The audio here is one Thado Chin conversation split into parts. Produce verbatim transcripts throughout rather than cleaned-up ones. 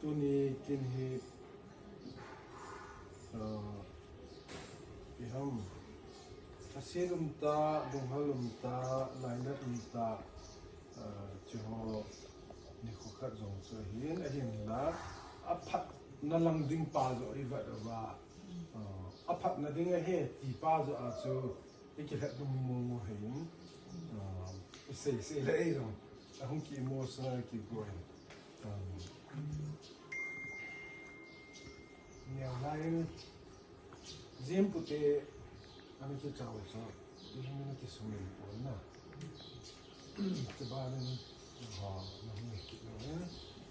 Tuni kin hi, ah, iham, asin umta, lunghal umta, lainat umta, ah, chiho nikho khat jong chu ahin, ahinla, aphatna lang ding pa joh ivet uva, ah, aphatna ding ahi ti pa joh a chu, ikilhet nung mong mong ahin, ah, isei sei le ei jong, ahung ki emotional ki go ahin. Um, Neo lai in, Jim pute, ana kichao so, Jim ana kisumil pon na. Chuban in, ha, na hung kit lo in.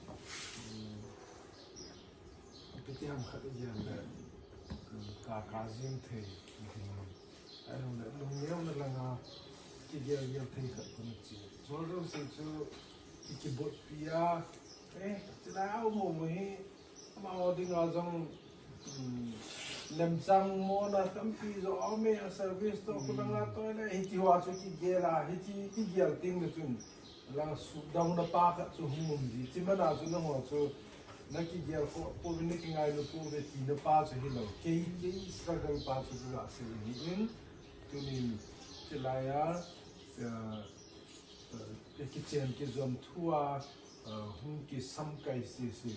Um, Piti ham khat i gen le, um, ka, ka Jim thei, um, Ahilou le, lungneona langa kigel gel thei khat kona chi. Chol jouse chu ki, kibotpi a, eh, chulai a um um hi, amaho dinga jong, um, lemchang mona tampi jo aume a service toh, khulanga toh le, hiti hoa chu kigel a, hiti kigel teng le chun. Lang suhdouna pa khat chu hung um ji. Chimana chu nangho chu na kigel kho pouve, na kingailu pouve tina pa chu hilou. Kei, kei struggle pa chu kaga sei ahin. Tunin, chulai a, eh, eh, kichen kijom thua, eh, hung kisamkai sese.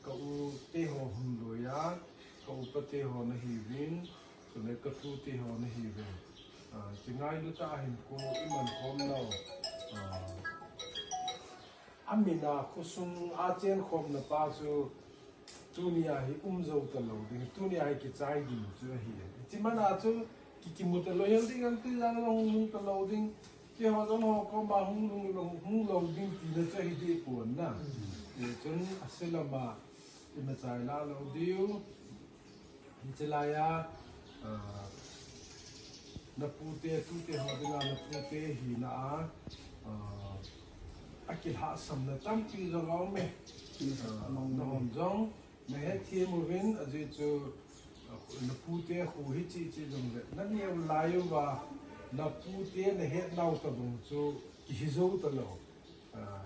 Ka u te ho hung loi a, ka upa te ho nahiuvin, chule ka tu te ho nahiuvin. Ah, kingailu tah a hinkho iman khom nau. Ah, amin a khosung a chen khomna pa chu tunia hi um jou talou ding, tunia hi kichai ding chu ahi. Chimana chu ki, kimu talou hel ding, an tu jang jong hung lhung talou ding. Keiho jong ho koma hung lhung lou, hung lou ding tina chu ahi deh pon na. Mm. Eh, chun ase lama, ima chai la lou diu. Hiche laiya, ah, na pute, tute ho dinga na pute hina a, ah, akilhahsamna tampi jong aume. Ah, nahon jong, na hethem uvin, ajeh chu, ah, na pute khu hiche, hiche jong le, na neo lai uva, na pute na het nau tabang chu, kihi jou talou. Ah,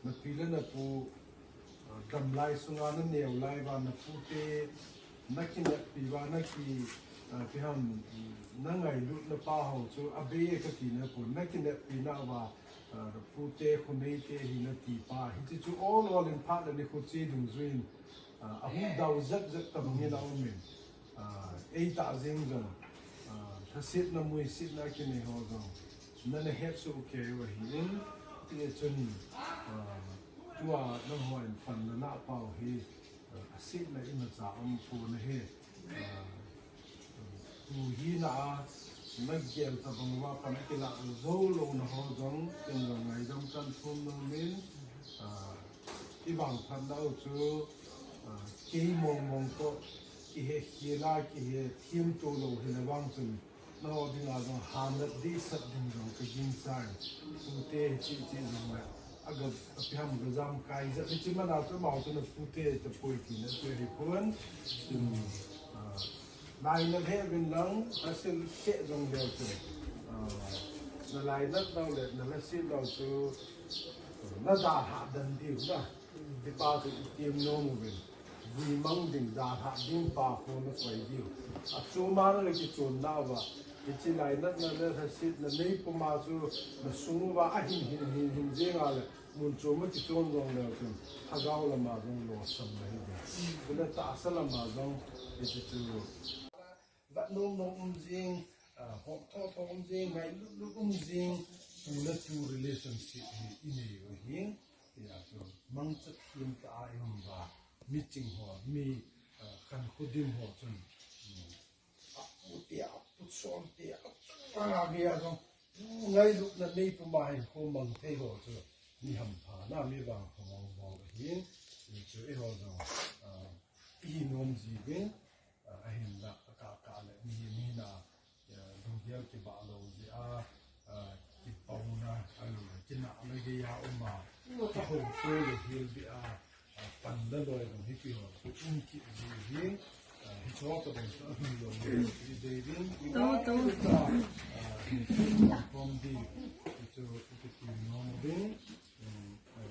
na pi le na pu, ah, damlai sunga na neo lai uva, na pute, na kineppi uva, na ki, ah, ipi ham, na ngailutna pa ho chu, abei e kati na pon, na kineppi nauva, ah, pute, kho neite hina ti pa, hiche chu ol ol in phat le nikho che dungjuiyin, ah, ahung dau jep jep tabang in aumin. Ah, ei tah jeng jong, ah, lhasetna, muisetna kinei ho jong, nana het soh kei u ahin, hijeh chun, ah, tua nangho in panna napau hi, ah, asetna imacha aumpon ahi, ah, tu hina a, na gel tabang uva pan akilah jou louna ho jong, ken jong ngaidam kahin thum nomin, ah, i vangphat nau chu, ah, kei mong mong toh, kihe khel a, kihe themto lou hina vang chun, nangho dinga jong hanat dehset ding jong ka ginchat in, pute hiche, hiche jong le, aga, ipi ham ga jam kai jep, hiche mana chu amau chu na pute tapoi tina chu ahipon, chun, ah, lainat hih uvin lang, lhaset keh jong leu chun, ah, na lainat nau le, na lhaset nau chu, na dalhah den diu na. Hipa chu i tem nom uvin. Vui mang ding, dalhah ding pa khu na koi diu. Achom a na kichon nauva, hiche lainatna le lhasetna nei puma chu na sung uva ahin, hin, hin, hin jeng a le, mun chom a kichon jong leu chun, lhagao lama jong losam na hi ding. Chule tahsa lama jong, hiche chu. Vat nom nom um jing, ah, hom tho tho um jing, ngailut lut um jing, tu le tu relationship hi i nei u ahi. Hijeh chun mangcha them tah a i um uva, miching ho, mi, ah, khankho dim ho chun, um, apu te, apu chom te, achung langa gei a jong, tu ngailutna nei puma hinkho mang thei ho chu, mi hampha na, mi vangpha mong mong ahi. Hichu eiho jong, ah, i hi nom jiuvin, ah, ahinla, akah kah le, mi, mi na, ah, lunggel kibah lou jeh a, ah, kipouna, ahilou le, kinahna gei a um a, kihouto le hel beh a, ah, pan le loi jong hi kihou, um kit ji hi, ah, hicho tobang chu ahung lou le, i dei ding, i To, to. Ah, hi chu pom di, hichu, i kiti nom ding, um, ah,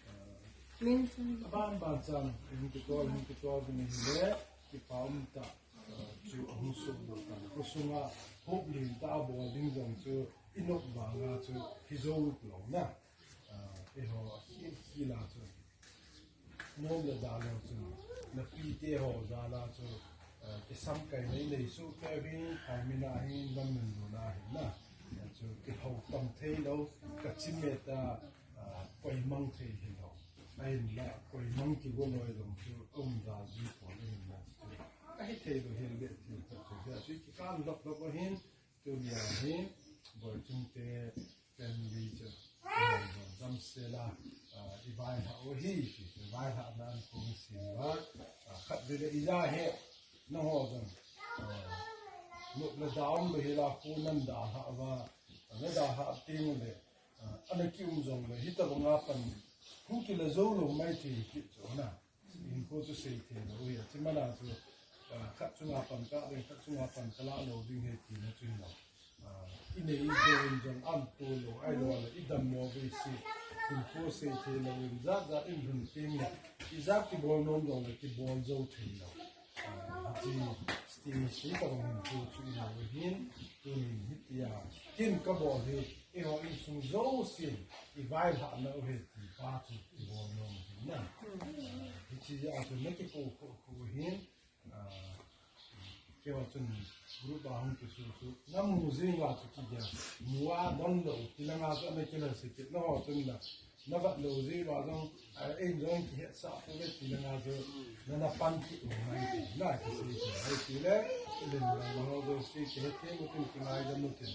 ah, Aban ban chan, hung kitol, hung kitol ding hile, kipa um tah, eh, chu ahung soh doh tan. Khosunga, hope lentah a bol ding jong chu, i nop vanga chu, hi jou lou na. Eh, eiho, hi, hi la chu. Nom le da lou chu, na pite ho jal a chu, eh, kisamkaina i nei soh kei uvin, khaimina hin, lam min luna hin na. Eh, chu kihou tam thei lou, ka chimit a, eh, poimang thei hilou. Ahinla, poimang kigo loi jong chu, um da ji pon ahin na chu. Ahi thei lou hel be thil khat chu, hia chu kikan lop lop ahin, tunia hi, Boichung te, family chu, eh, damsel a, ah, i vaihah u ahi, ti chu vaihahna an kong sin uva, ah, khatvei le ija hi, nangho jong, ah, nop le da um le hila khu nan dalhah uva, na dalhah teng le, ah, ana kium jong le, hitobanga pan, hung kila jou lou mai thei kit chu na. Hinkho chu sei thei lou hi, achi mana chu, ah, khat chunga pan ka ding, khat chunga pan ka la lou ding hi tina chu hilou. Ah, i nei i gou in jong aum tou lou, ahilou le i dammo vei si. Hinkho sei thei lou in jat jat in hun ting le, ijat kibol nom jong le kibol jou thei lou. Ah, hiche stage hi ka bang hinkho chu i nei u hin, tunin hitia, kin ka bol hi, eiho insung jousen, i vaihahna u hi, ti pa chu i bol nom u hin na. Hiche a chu na kikou kou kou hin, ah, keiho chun group a hung kisu su, na mu jing uva chu kigel, mu a don lou, ti langa chu ana kila se kit, nangho chun na, na vet lou jeh uva jong, ah, ei jong kihetsah pouve ti langa chu, na, na pan kit lou mai ti, na kisei ti, ai ti le, len la ho jong sei kihet thei u tin, kingaidam u tin,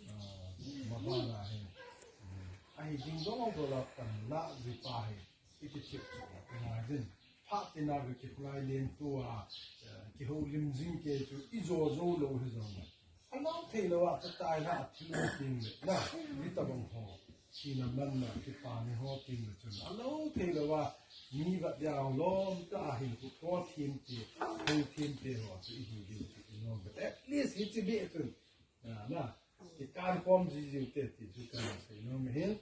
ah, ma bana hi, um, ahi ding jong jong la pan la ji pa hi, i kithip chu, kingai din. Phat tina ve kipulai len tua, eh, kihoulim jing kei chu, i jo jou lou hi jong le. Alou thei lou a, ka tai na, a thil um ting le, na, mi tabang ho, thina manna, kipa ni ho ting le chun, alou thei lou a, mi vat dia lom ta a hin, ku tho thim ti, hou thim ti ho, chu i hi diu chu, i nom. But at least, hiche beh chun, na, na, kikan khom ji jiu te, ti chu ka sei nom hin,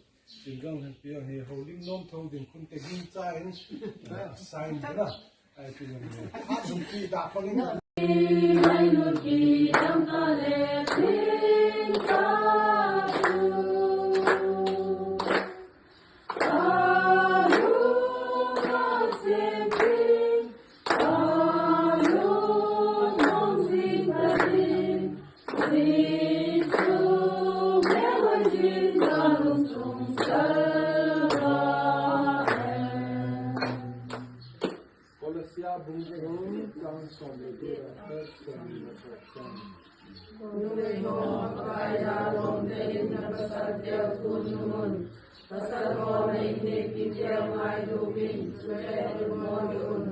tin jong hin pi hi, houlim nom tho ding khun ka gingcha in, na, sign na, ai ti jong hin, ha, dum pi da ko ling. Kolose bung thum chang som le li a pat som le li a pat. Numei ho, Pakai a lom tah in na pasal teu thum un. Pasal ho, na inneipin teu ngailu vin, chule thum ho un.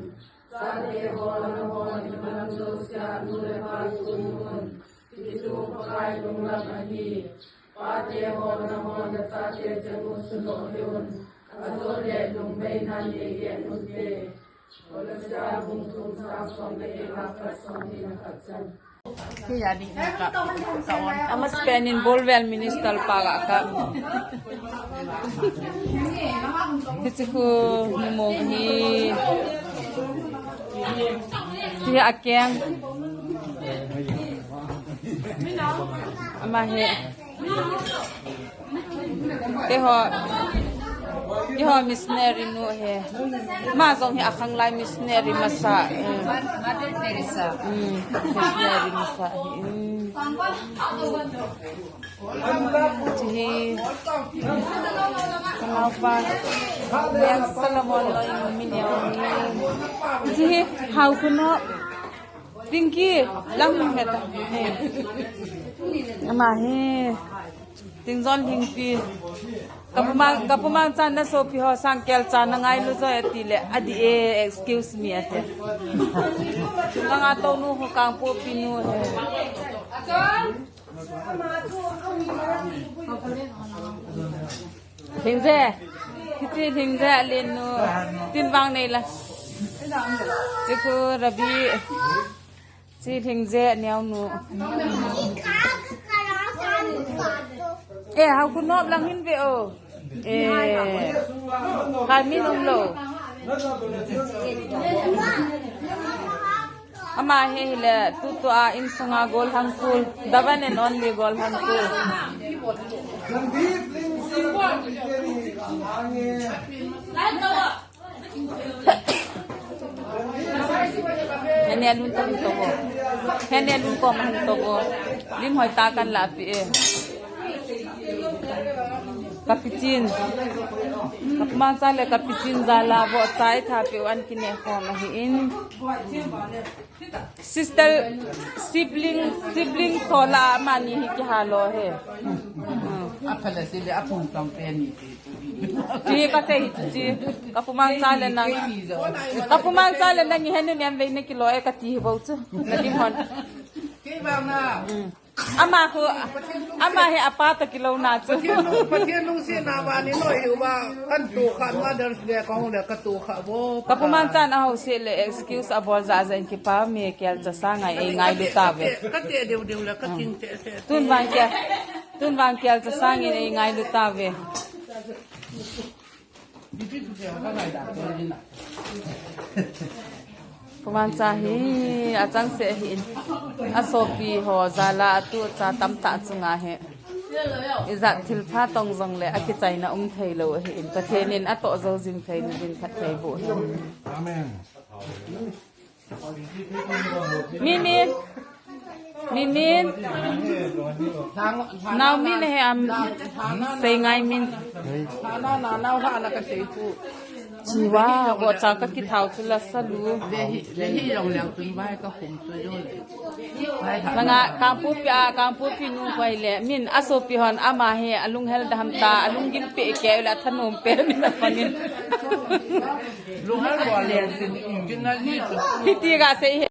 Chate ho, nahon iman jousea nu le pa thum un. Hichu Pakai lunglam ahi. Pate ho, nahon nachate cheng u sunoh hih un. Ajole lungmei nan nei get un te. Kolose bung thum chang som le li a pat som le li a pat chan. Amasapen in Bolvel Municipal Park a ka. Hiche khu numei hi. Hiche hi akeng. Ama hi. Keiho, keiho missionary nu ahi. Ama jong hi akhanglai missionary masa. Mm. Mother Teresa. Mm, missionary masa ahi. Mm. Hiche hi. Kanaopa. Meng Solomon loi nu mi neo ahi. Hiche hi Haokhunom. Pinky, lang hung heta. Ama hi. Tingjon Lhingpi. Kapu mang, kapu mang chan na sopi ho sangkel chan na ngailu joi ati le. Adi e, excuse me ati. Kanga tonu ho Kangpokpi nu he. Lhingje. Hiche Lhingje alen nu. Tin vang nei la. Hiche khu Rabi. Hiche Lhingje neo nu. Eh, Haokhunom lang hin ve o. Eh. Khat min um lou. Ama hi hile tutua insunga golhang kul, the one and only golhang kul. Hene alun tong tong o. Hene alun kom hung tong o. Lim hoi ta kan la pi e. Kapichin. Kapu Mangcha le kapichin jala vo chai tha pe an kine khom ahi in. Sister, sibling, sibling sola mani hi kihalo he. Hmm. A phala sile a phung tong pe ni. Ti ka sei hi chu chi. Kapu Mangcha le nang. Kapu Mangcha le nang hi henu nem vei ne kilo e kati hi bou chu. Na lim hon. Kei vang na. Hmm. Ama khu, ama hi apa to kilo na chu. Pathian lung, Pathian lungsetna vani noi hi uva, kan to kha Mother's Day kong le ka to kha vo. Kapu Mangchan a ho se le excuse a bol ja ja in kipa mi kel cha sa ngai ei ngailu ta ve. Ka te deu deu le ka ting te te. Tun vang kia, tun vang kel cha sa ngin ei ngailu ta ve. Pu Mangcha hi achang se hi in. A sopi ho jala atu cha tamtah chunga hi. Ijat thil pha tong jong le akichaina um thei lou hi in. Pathen in ato jo jing thei ni din khat thei bu hi. Amen. Min min. Min min. Nau min he am sei ngai min. Chiwa, go cha ka kithau chu la salu. Langa, Kangpokpi a, Kangpokpi nu koi le. Min a sopi hon ama he, alung hel dam ta, alung gim pe ke, la thanom pe, min a panin. Hiti ga sei he.